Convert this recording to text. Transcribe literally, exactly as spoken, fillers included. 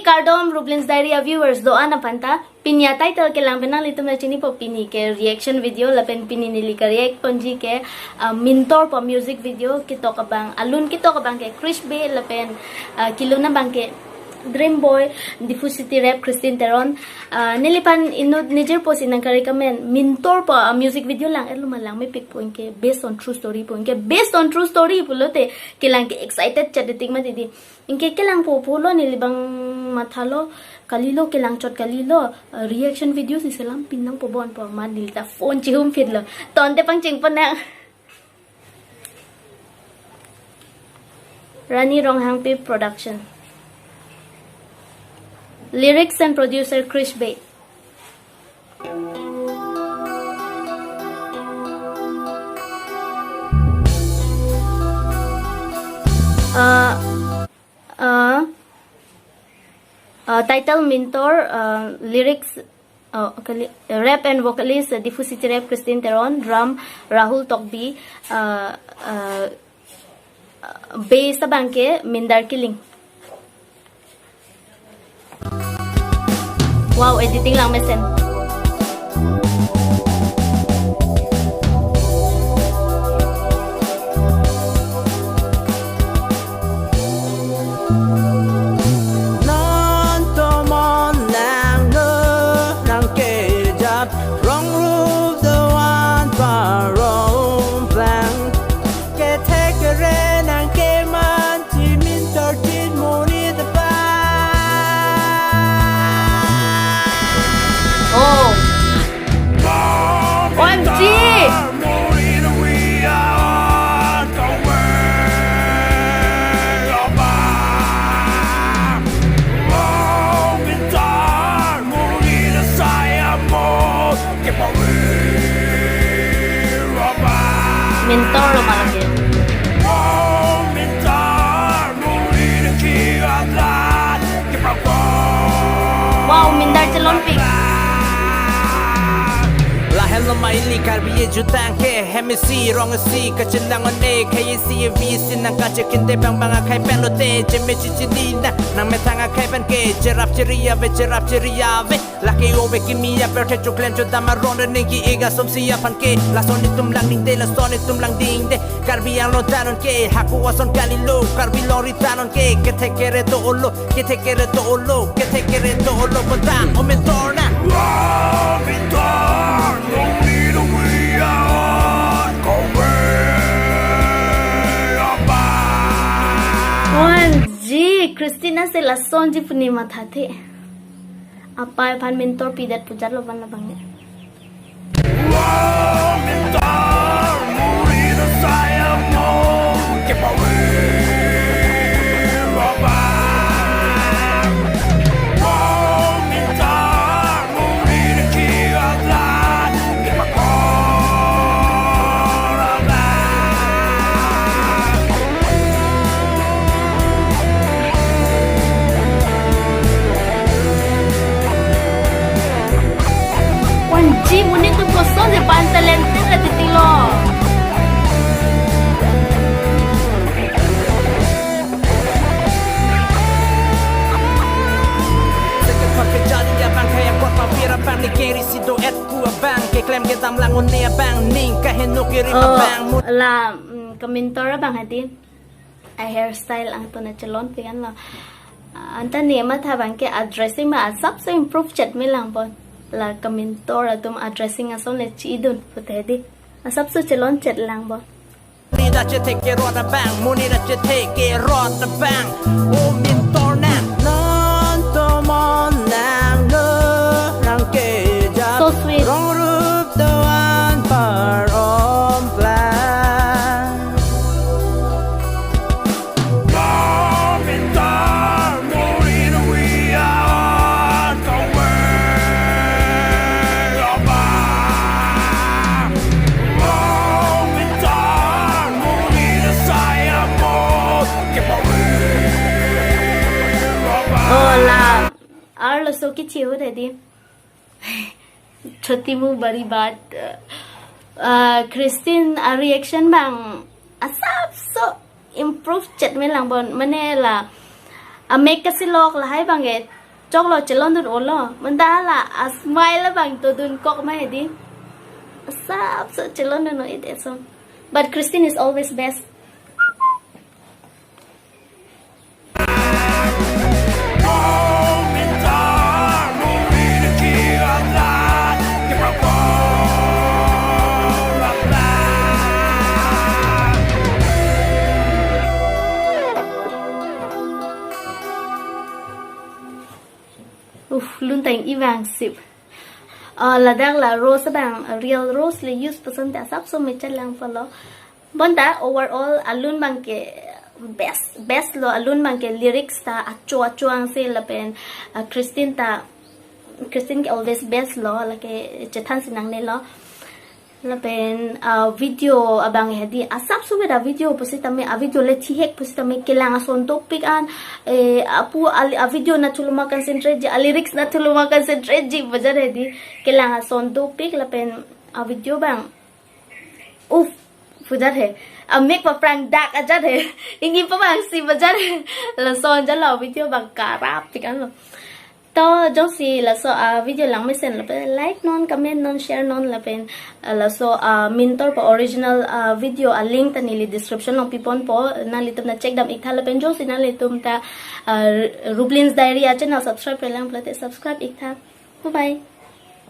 Kardom Rublin's Diary a viewers do-an aphan ta, pini a title kelang pen nanglitum ta chinipo, pini ke reaction video lapen pini neli ke-react ponji ke, ah, Mintor pu music video ketok abang, alun ketok abang ke Krish Bey lapen, ah, kelun abang ke Dream Boy, Diphu City Rap Christine Teron. Ah, neliphan inut nejirpo si nangka-recommend, Mintor pu, ah, music video lang-etlo ma langmepikpo, anke based on true story pu, anke based on true story pulote kelang ke excited chat detik mati di. Anke kelangpo pulo, neli abang mathalo, kalilo, kelang chot kalilo, eh, reaction video si selam pin nangpo bon pu amat neli ta phone chihum phitlo. Tonte pangcheng pon nang. Rani Ronghangpi Production. Lyrics and producer Krish Bey. Uh, uh, uh, title Mintor, uh, lyrics, uh, kali-, rap and vocalist, uh, Diphu City Rap Christine Teron, drum Rahul Tokbi, uh, uh, uh, bass abang ke Mindar Killing. Wow, editing lang mesen. Non tomon lang no nang kejap rong rup doan parong plang. Kethek kere nang keman chimin torchin muni depan. Oh. O M G. Mintor lo malam dia. Wow, Mindar chelonpik. Lahenlo ma ili Karbi ejutang ke, hem isi rong isi kachinang one, khei isi evi isi nang kachekinte bang bang akhei pen lote, cheme chichini na nang methang akhei pen ke, cherap cheri ave, cherap cheri ave. Lake ove kimi aperthe choklen chodam aron ning ki-ik asomsi aphan ke. Lason itum lang dingde, lason itum lang dingde. Karbi Anglong tanon ke, hako ason kalilo. Karbi longri tanon ke, kethek kere do-olo, kethek kere do-olo, kethek kere do-olo bonta. O Mintor na. O M G, Christina si lasonji pu ne mathathe. Apei aphan Mintor pidet pu jatlo van labang ne. O M G, monit atum kosonsi pan talented la titi lo. Sekepar kejali abang kayak kuat pavir abang ni keri si do-et pu abang keklem kedam lang un ne abang ning kaheno kiri. Oh, abang mu- la, mm, kemintor abang hadi. A hairstyle angton achelonpik anlo. Ah, anta ne matha abang ke a dressing ma asapso improve chet me lang bon. La kemintor atum a dressing ason le chidun pute di. Asapso chelon chet lang bon. Ni da chethek ke rot abang, muni da chethek ke rot abang. O Mintor na. Non tomon lang no nang kejap. So sweet. Rong rup doan parong plang. Oh, la. Arloso kichi ho dedi. Choti Muh Bari Baat, uh, Christine a reaction abang asapso improve chet me lang bon, mane la a make kasi lok lahai abang ke Choklo, chelondun olo. Manda la a smile abang to dunkok ma hedi. Asapso chelondun o-et ason. But Christine is always best. Uf, lun ta ing-i vangsip. Ah, ladak la rose abang, real rose le use pu asonte asapso mechat lang pulo. Bonta overall alun abangke best, best lo, alun abangke lyrics ta acho acho angse lapen, ah, Christine ta, Christine ke always best lo, lake chethan si nangnelo. Lapen, ah, video abang hedi asapso beda video pusitame, a video le thihek pusitame kelang ason dopik an, eh, apu a, a video natuloma concentrate ji, a lyrics natuloma concentrate ji bajar hedi, kelang ason dopik lapen a video abang. Uf, pujar he. Amek paprang dak ajat he. Ing-i pavangsi bajar he. Lason jalo video abang karap tik anlo. To jongsi laso a video lang mesen lapen like non, comment non, share non lapen, ah, laso a Mintor pa original, ah, video a link ta neli description along piponpo, nanglitum na check dam iktha lapen jongsi nanglitum ta, ah, Ruplin's Diary a channel subscribe-re lang pulote subscribe iktha. Bye bye.